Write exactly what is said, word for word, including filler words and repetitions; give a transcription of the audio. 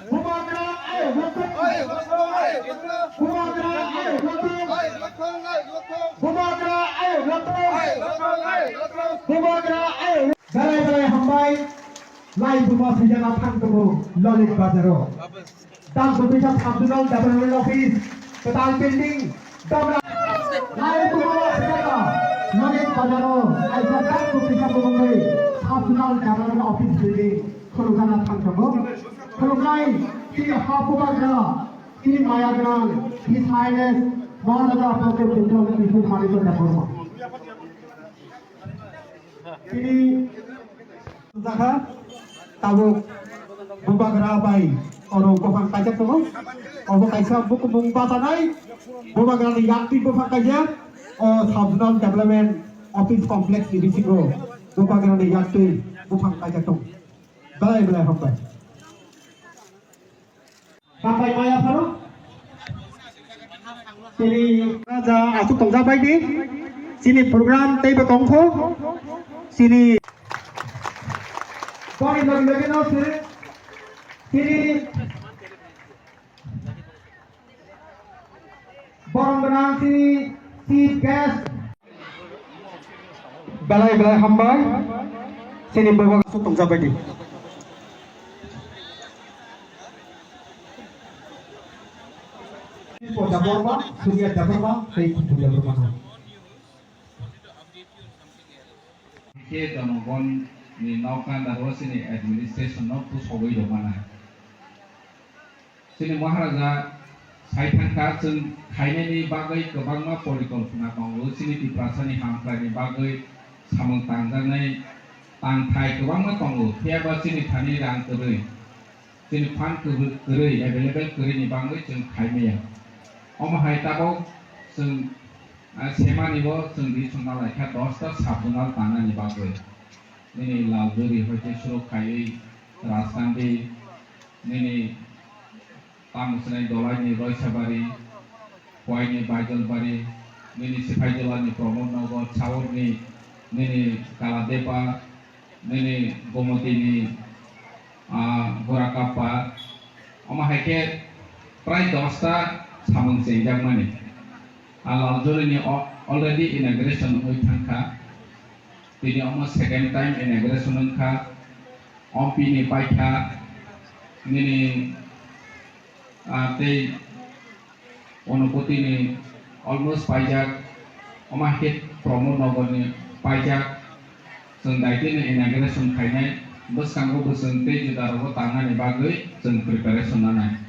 Bubagra ayok lokthung. Bubagra ayok lokthung. Bubagra ayok lokthung. Bubagra ayok. Belai belai hambai. Lai buma swijana thang tongo Lolit Bazaro. Dam Bupisa Sub Zonal Development Office, kwtal building, Domra. Lai buma swijana Lolit Bazaro, kaisa Dam Bupisa bumungwi Sub Zonal Development Office building khulukjana thang tongo. Khuluknai chini ha bubagra, chini maya gwnang, His Highness Maharaja Doctor Bipral Kumar Manikya Debbarma. Tini jakha tabuk bubagra bai oro buphang kaijak tongo. Obo kaisa bukumung bachanai bubagrani yaktwi buphang kaijak. O Sub Zonal Development Office Complex ni bisingo bubagrani yaktwi buphang kaijak tongo. Belai belai hambai. Hambai maya phano. Chini raja aswk tongjak bai di. Chini program teibo tongkho. Chini. Boni logi logi no chini. Chini. Borom gwnang chini chief guest. Belai belai hambai. Chini bobo aswk tongjak bai di. Debbarma, Surya Debbarma, tei Khupu Debbarma no. Khe jonogon ni nokha da ro chini administration no pusogwi rw mano. Chini Maharaja sai thangkha, chwng khainani bagwi kwbangma porikolpona tongo, chini Tiprasani hamkraini bagwi samung tangjaknai tangthai kwbangma tongo, phiyaba chini thani rang kwrwi, chini fund kwrwi, kwrwi, available kwrwini bagwi chwng khaimaya. Omo hai tabuk chwng, ah, semani bo chwng di chwngna laikha dosta sub zonal tangnani bagwi. Nini Laljori hoite suro khaiwi Rajkandi, nini Tamusnai Dolaini Roisabari, Koini Baidolbari, nini Sipaijolani Pramod Nagar, Saurni, nini Kaladepa, nini Gomotini, ah, Gorakappa. Omo hai khe prai dosta samung chengjakmani. Ah, Laljorini o-, already inauguration wngwi thangkha. Tini omo second time inauguration wngkha. Ompini paikha nini, ah, tei Onukotini almost paijak. Omo hai khe Pramod Nagarni paijak. Chwng daitino inauguration khainai. Bwskango bo chwng tei juda rogo tangnani bagwi chwng preparation nanai.